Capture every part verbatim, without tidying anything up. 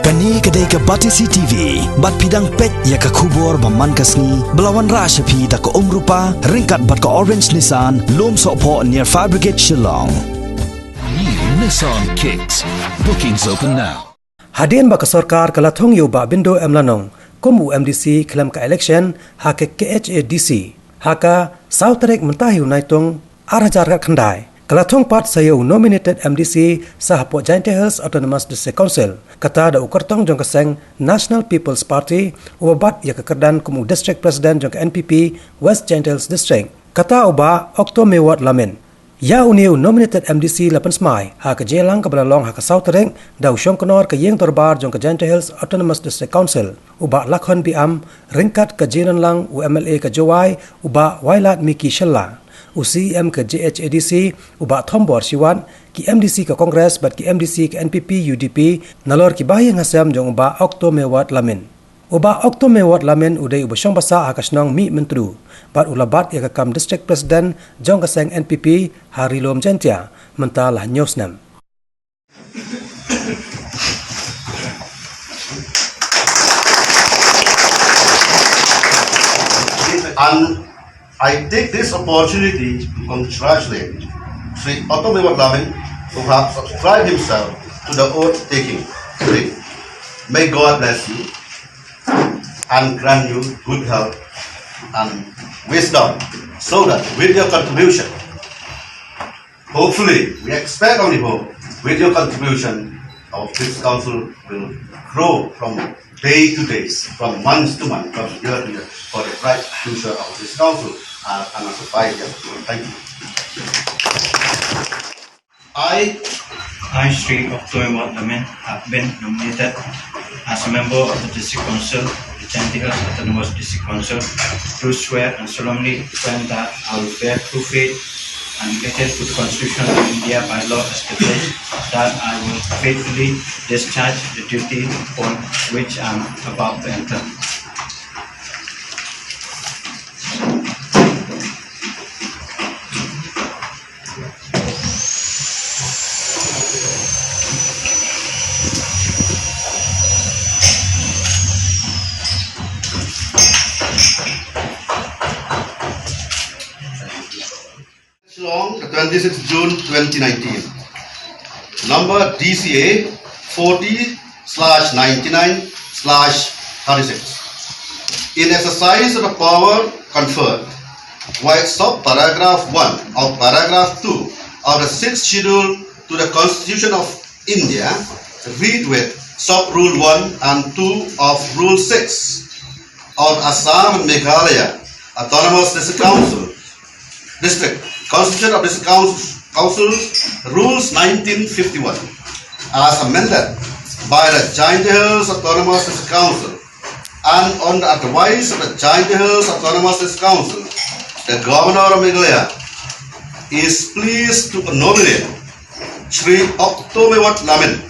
Kane ka dei ka Batesi T V, bad phi dang peit ïa ka khubor ba man ka sngi, ba la wanrah sha phi da ka Umrupa, ryngkat bad ka Orange Nissan, Lumsohphoh near Fire Brigade, Shillong. New Nissan Kicks. Bookings open now. Hadien ba ka sorkar ka la thung ïa u Bah Bindo M Lanong kum u M D C khlem ka election ha ka K H A D C ha ka saw tarik mynta hi u Naitung ar hajar khatkhyndai. Ka la thung pat sa ïa u nominated M D C sa hapoh Jaintia Hills Autonomous District Council. Kata da u kyrtong jong ka seng National People's Party, uba bat ïa ka kyrdan kum u District President jong ka N P P West Jaintia Hills District. Kata u Bah Okto Mewat Lamin. Ïa une u nominated M D C la pynsmai ha ka jingïalang kaba la long ha ka saw tarik da u shongknor ka ïing dorbar jong ka Jaintia Hills Autonomous District Council, u Bah Lakhon B M, ryngkat ka jingdon lang u M L A ka Jowai, u Bah Wailadmiki Shylla, u C E M ka J H A D C, u Bah Thombor Shiwat, ki M D C ka Congress bad ki M D C ka N P P U D P, nalor ki bahaïing hasem jong u Bah Okto Mewat Lamin. U Bah Okto Mewat Lamin u dei uba shong basa ha ka shnong Mihmyntdu bad u la bat ïa ka kam District President jong ka seng N P P ha Ri Lum Jaintia mynta la hynñiew snem. And I take this opportunity to congratulate Shri Okto Mewat Lamin, who have subscribed himself to the oath taking today. May God bless you and grant you good health and wisdom, so that with your contribution, hopefully, we expect only hope, with your contribution, our District Council will grow from day to day, from month to month, from year to year, for the bright future of this council, uh, and also five years. Thank you. I, I, Shri Okto Mewat Lamin, have been nominated as a member of the District Council of the Jaintia Hills Autonomous District Council, do swear and solemnly affirm that I will bear true faith and allegiance to the Constitution of India, by law established, that I will faithfully discharge the duty upon which I am about to enter. Shillong, the twenty-sixth June twenty nineteen. Number D C A forty slash ninety-nine slash thirty-six. In exercise of the power conferred by sub-paragraph one of paragraph two of the sixth schedule to the Constitution of India, read with sub-rule one and two of Rule six of Assam and Meghalaya Autonomous District Council, District Constitution of District Council, Council Rules nineteen fifty-one, as amended by the Jaintia Hills Autonomous District Council, and on the advice of the Jaintia Hills Autonomous District Council, the Governor of Meghalaya is pleased to nominate Shri Okto Mewat Lamin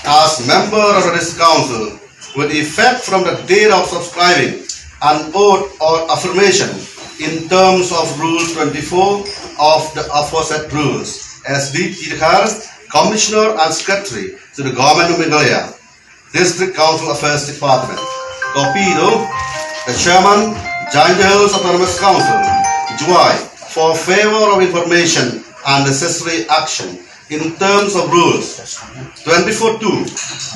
as member of the District Council with effect from the date of subscribing an oath or affirmation in terms of Rule twenty-four of the aforesaid rules, S D T Dkhar, Commissioner and Secretary to the Government of Meghalaya, District Council Affairs Department. Copy to the Chairman, Jaintia Hills Autonomous Council, Jowai, for favor of information and necessary action in terms of Rules twenty-four two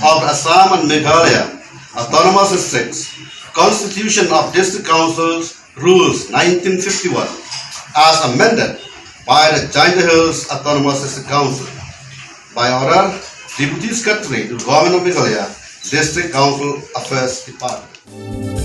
of Assam and Meghalaya Autonomous Districts, Constitution of District Councils, Rules nineteen fifty-one, as amended by the Jaintia Hills Autonomous District Council. By order, Deputy Secretary to Government of Meghalaya, District Council Affairs Department.